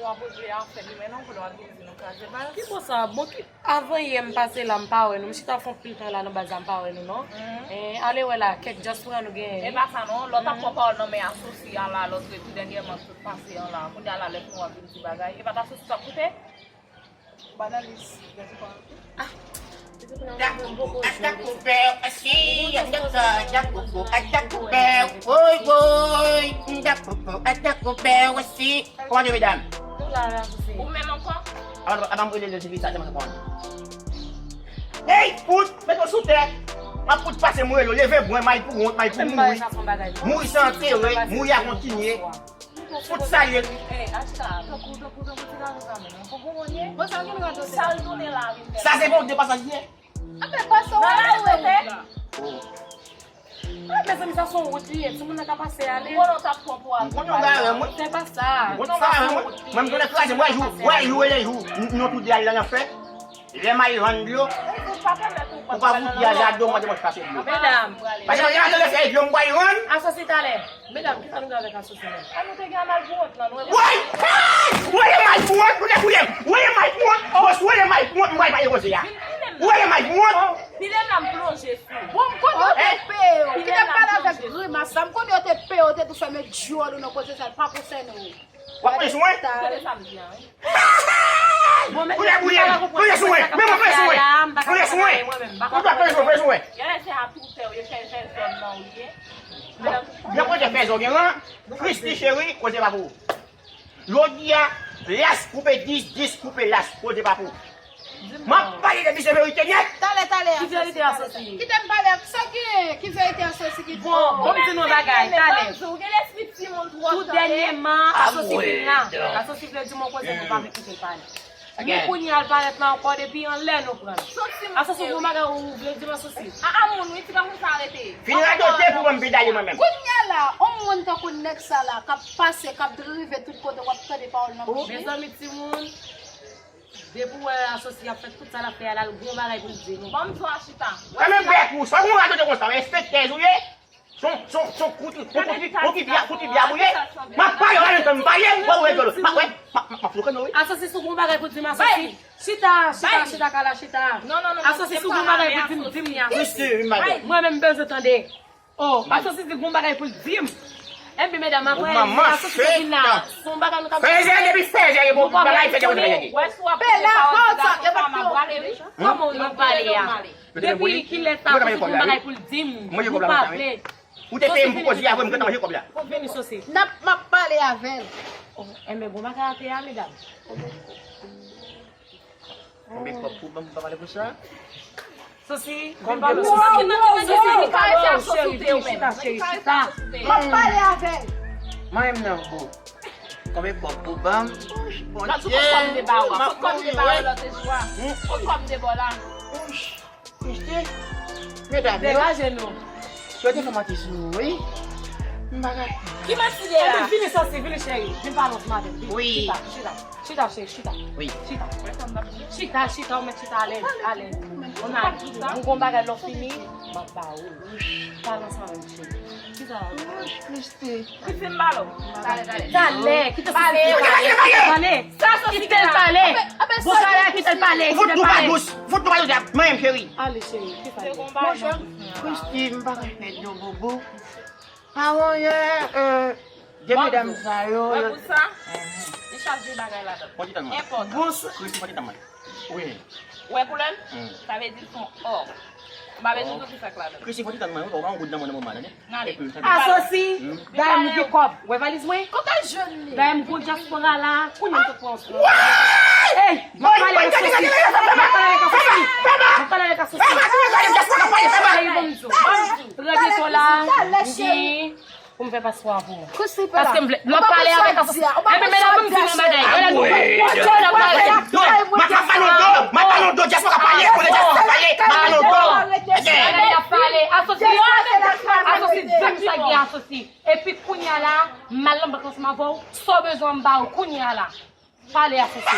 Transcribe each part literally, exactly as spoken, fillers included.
Mwen poze afè li, men non, kounye a w ap vin di nou kraze baz. Ki bò sa? Bon, ki, avan yè m pase la, m pa wè nou. M chita fè yon pil tan la nan baz la, m pa wè nou, non. Eh, ale wè la, kèk dyaspora nou genyen, wi. E pa sa non, lòt ap pran pawòl nan men Asosi a la, lòt tou dènyèman, tout pase an la. Kounye a la, lè fini w ap vin di bagay. E pa t Asosi t ap koute? Banalis, gade pa. Ah. Dapopo, a dapopo, wasi, a dapopo, a dapopo, woy, woy, dapopo, a dapopo, wasi. Kòman nou ye, medam? Nou la, la, Asosi. Ou menm ankò? Avan, avan m rele l, se sa, se mwen k ap pran. Ey, fout, met w sou tè. M ap fout pase m rele w, leve bwen, may pou wont, may pou mouri. Mouri san antere, mouri a kontinye. Fout salye. Ey, Achita, tankou, tankou, tankou ti gason sa menm. Bon, sa gen rado. Sa l tounen la, vin fè. Sa se bon, de pasaj li ye. Apre pase w ale. Oh. Ah, mezanmi, sa se yon wout li ye. Timoun nan ka pase ale. Ou konnen w t ap pran pou al. M konnen w gare, mwen. Se pa sa. M konnen w gare, mwen. Mwen, m konnen kraze, mwen jou, mwen jou, e jou, n-, nou tou de al nan lanfè. Lè m al rann dlo, ou pa fout di a jado, mwen te mwen chache dlo. Medam. Paske mwen te fè dlo, m pral rann. Asosi talè. Medam, kisa nou gen avèk Asosi menm? A nou te gen a mal pou wont lan, nou. Woy! Woy! Woy, e mal pou wont, nou te kouye m. Woy, e mal pou wont, bòs, woy, e mal pou wont, m pral pale koze a. Woy, e mal pou wont. Pi lè nan m plonje sou. Bon, m konnen yo te peye w. Kite m pale avèk grimas la. M konnen yo te peye w, yo te tou fèmen dyòl ou nan koze sa, l pa konsène w. W ap pran swen? Kote sa m di a, wi. Kounye a, kounye a, pran swen. Men mwen pran swen. Pran swen. Ou dwe pran swen, pran swen. Genlè se a tou fè w, yo fè, fè zòn nan ou ye. Nan kote fè zòn gen lan, Christy cheri, koze pa pou ou. Jodi a, las koupe dis, dis koupe las, koze pa pou ou. M ap pale depi se verite nèt. Talè, talè, Asosi, talè. Ki verite, Asosi? Kite m pale ak sa ki, ki verite, Asosi, ki bon. Bon, m di nou bagay, talè. Ou gen lespri timoun twò. Tou dènyèman, Asosi vin la. Asosi vle di m yon koze, nou pa vle koute l pale. Men kounye a l parèt la ankò, depi anlè nou pran l. Asosi, gon bagay ou vle di m, Asosi? A, a, moun, wi, ti gason sa arete. Fin radote pou ban m pedale mwen menm. Kounye a la, yon moun tankou nèg sa la, k ap pase, k ap drive tout kote, w ap tande pawòl nan bouch li. Mezanmi, timoun. Depi w wè Asosi ap fè tout sa l ap fè a la, l gon bagay pou l di nou. Ban m di w, Achita. Fèmen bèk ou, sa gon radote konsa, enspektèz ou ye? Son, son, son kout, kout, kout, kout, kout, kout, kout, kout, kout, m ap pale, w ap tann m pale, w ap wè dlo. M ap wè, m ap, m ap, m ap floke nou, wi. Asosi, si w gon bagay pou di m, Asosi. Chita, chita, chita, Kala, chita. Asosi, si w gon bagay pou di m, di m li, Asosi. Mwen menm, m bezwen tande. Oh, Asosi di gon bagay pou l di m. Enben, medam, apre, Asosi te vin la. Se yon bagay nou ka fè depi sèz è, e bon, bagay fè depi sèz è. Wè, si w ap pale pawòl, ti gason pa m ap rale, wi. Kòman w pale a? Depi kilè sa, Asosi gon bagay pou l di m? Nou pa vle. Ou te peye m pou koze a, vre, m gentan manje kòb la. Vini, Asosi. N ap, m ap pale avè l. Oh, enben, bon bagay atè a, medam. Konbyen kòb pou ban m, pa pale konsa? Asosi, vin pale. Asosi, vin pale, cheri, chita, cheri, chita. M ap pale avè l. Mwen menm nan, boo. Konbyen kòb pou ban m? Bondye, m ap mouri, wi. Ou kòb de bò la. Christy, medam yo, degaje nou. Yo te fè manti sou ou, wi. M pa ka. Ki manti de la? Vini, Asosi, vini, cheri. Vin pale ansanm avè m. Vini. Wi. Chita, chita. Chita, cheri, chita. Wi. Chita. Chita, chita, ou mèt chita alèz, alèz. Ou gon bagay lè w fini, m ap ba ou. Pale ansanm avè m, cheri. Kisa w ap di? Christy. Christy, m pale w. Talè, talè. Talè, kite Asosi pale. Kite l pale. Kite l pale. Bon, talè, kite l pale. Fout nou pa dous. Fout nou pa dous. Mwen menm, cheri. Ale, cheri. Kisa l ye? Bonjou. Christy, m pa ka fè dlo bobo. Avan yè, euh, de medam sa yo. Wè bout sa? Li chaje bagay ladan. Enpòtan. Christy, pran ti tan mwen. Wi. Wè koulè l? Sa vle di l se yon ò. M pa bezwen di w ki sa k ladan. Christy, pran ti tan mwen, wi, ou pa yon goud nan mwen nan moman, tande? N ale. Asosi, dayè m gen kòb. Wè valiz mwen? Kote l jwenn li? Dayè m gon dyaspora la, kounye a m sot pran yon sòs. Ey, m ap pale avèk Asosi. M ap pale avèk Asosi. M ap pale avèk Asosi. Ey, ban m di w. Trè byento la, m gen pou m fè paspò a pou ou. Paske m vle, m ap pale avèk Asosi. Enben, medam, ban m di nou yon bagay. Medam, nou konn kote n ap pale. M ap pale nan do, m ap pale nan do, dyaspora pale, kote dyaspora pale, m ap pale nan do. Bagay y ap pale. Asosi, Asosi, di m sa k gen, Asosi. Epi kounye a la, m al nan bank ansanm avè w, sa w bezwen an m ba ou kounye a la. Pale, Asosi.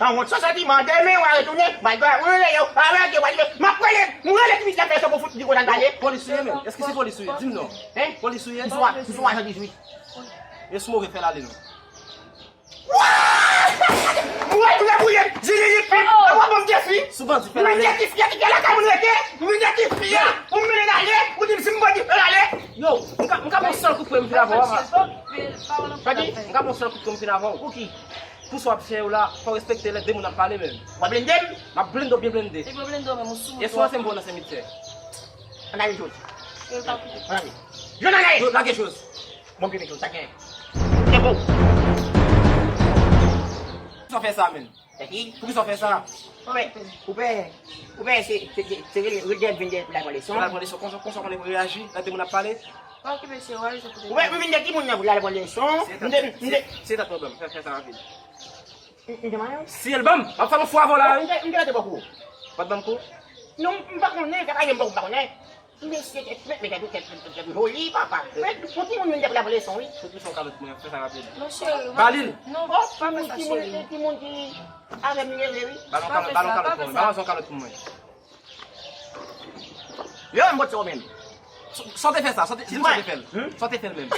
An wont san santiman, demen w a retounen, m al gade, ou rele yo, avè ke w a di, m ap rele, m rele ti misye fè sa pou fout di kontan gade. Polis ou ye menm? Èske se polis ou ye? Di m non. Hein? Polis ou ye? M sou, m sou ajan dizuit. E sou move fè l ale non. Mwen tou deboule, jili li pi, w ap ban m defi. Sou bandi fè l ale. Mwen defi, ki lakay moun rete, mwen defi a, ou mennen l ale, ou di m si m bandi fè l ale. Yo, m ka, m ka pran sèl kout pwen m vin avè w. Sa di? M ka pran sèl kout pwen m vin avè w. Pou ki? Pou sa w ap fè yo la, fò w respekte lè de moun ap pale menm. W ap blende m? M ap blende w byen blende. Epi w blende w menm, ou sou. E sou ansanm pou w nan senmitye. Ann ale jòj. Yo pa koute. Ann ale. Jòj ann ale. Yo lage jòj. Bon, byen mete w, sa gen. Se bon. Sa fè sa menm. Sa ki? Poukisa w fè sa? Ou pè, ou pè, ou pè, se, se, se, se rele, rele vin de pou l al pran leson. Pou l al pran leson, konsa, konsa w konnen pou reyaji, lè de moun ap pale. Pa okipe se wè, se kote. Ou pè, ou vin de ki moun nan pou l al pran leson? M de, m de. Se, se, se ta pwoblèm, fè, fè sa rapid. M, m te malad? Si el ban m, m ap fè yon fwa avè w la, wi. M te, m te rete bò kou. Ou pa t ban m kou? Non, m pa konnen, fè pa gen m pa konnen. Mesye, tèt, men, men tèt, tèt, tèt, tèt joli, papa. Men, pou ki moun vin de pou l al pran leson, wi. Fout misye yon kalòt pou mwen, fè sa rapid. Non, cheri, ba li l. Non, pa fè sa, cheri. Timoun ki avè m leve, wi. Ba l yon kalòt, ba l yon kalòt pou mwen. Ba l yon kalòt pou mwen. Yo, m bòt sa w menm. Sa w te fè sa, sa w te, di m sa w te fè l. Sa w te fè l menm.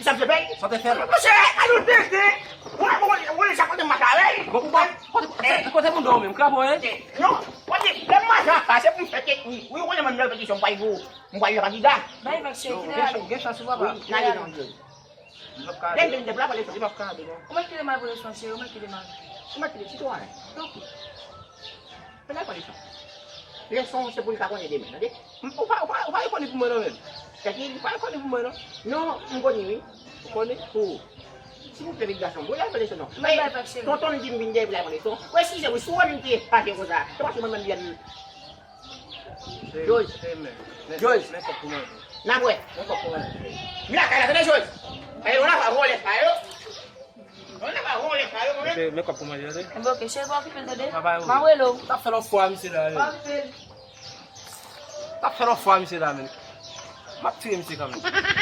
Sa m te fè l? Sa w te fè l? Monchè, anou tete. Wè, wè, wè, sa kote m makarèl. Bon, ou pa, kote, kote, kote moun dò w menm, krapo, hein? Non, kote, lè m mache anfas, se pou m fè teknik. Wi, ou konnen mwen nan repetisyon, m pral gwo, m pral yon kandida. Bay vag cheri, kite ale. Gen chans, gen chans, ou papa. Wi, n ale nan jòj. Li p ap ka ale. Lè m vin de pou l al pran leson. Li p ap ka ale, non. Ou mèt kite m al pran leson, cheri, ou mèt kite m al. Ou mèt kite, sitwayen. Tankou. Fè l al pran leson. Leson se pou l ka konnen demen, tande? M, ou pa, ou pa, ou pa rekòne pou mwen non menm. Sa ki? Ou pa rekòne pou mwen non. Non, m konnen wi. Ou konnen? Pou. Silvouplè, pitit gason m, pou l al pran leson non. Mwen bay vag cheri. Tonton m di m vin dèyè pou l al pran leson. Ou eskize wi, si w wè m te fache konsa, se paske mwen menm li a di. Jòj. Jòj. Men fòk pou mwen. N ap wè. M lakay la, tande, Jòj. Ayo, nou la pa vòlè sa yo. Nou la pa vòlè sa yo, mwen. Men kòb pou manje, tande. Enben, ok, cheri, pa okipe l, tande. M ap rele w. T ap fè lòt fwa, misye la, yo. Pa okipe l. T ap fè lòt fwa, misye la, men. M ap tiye misye kanmenm.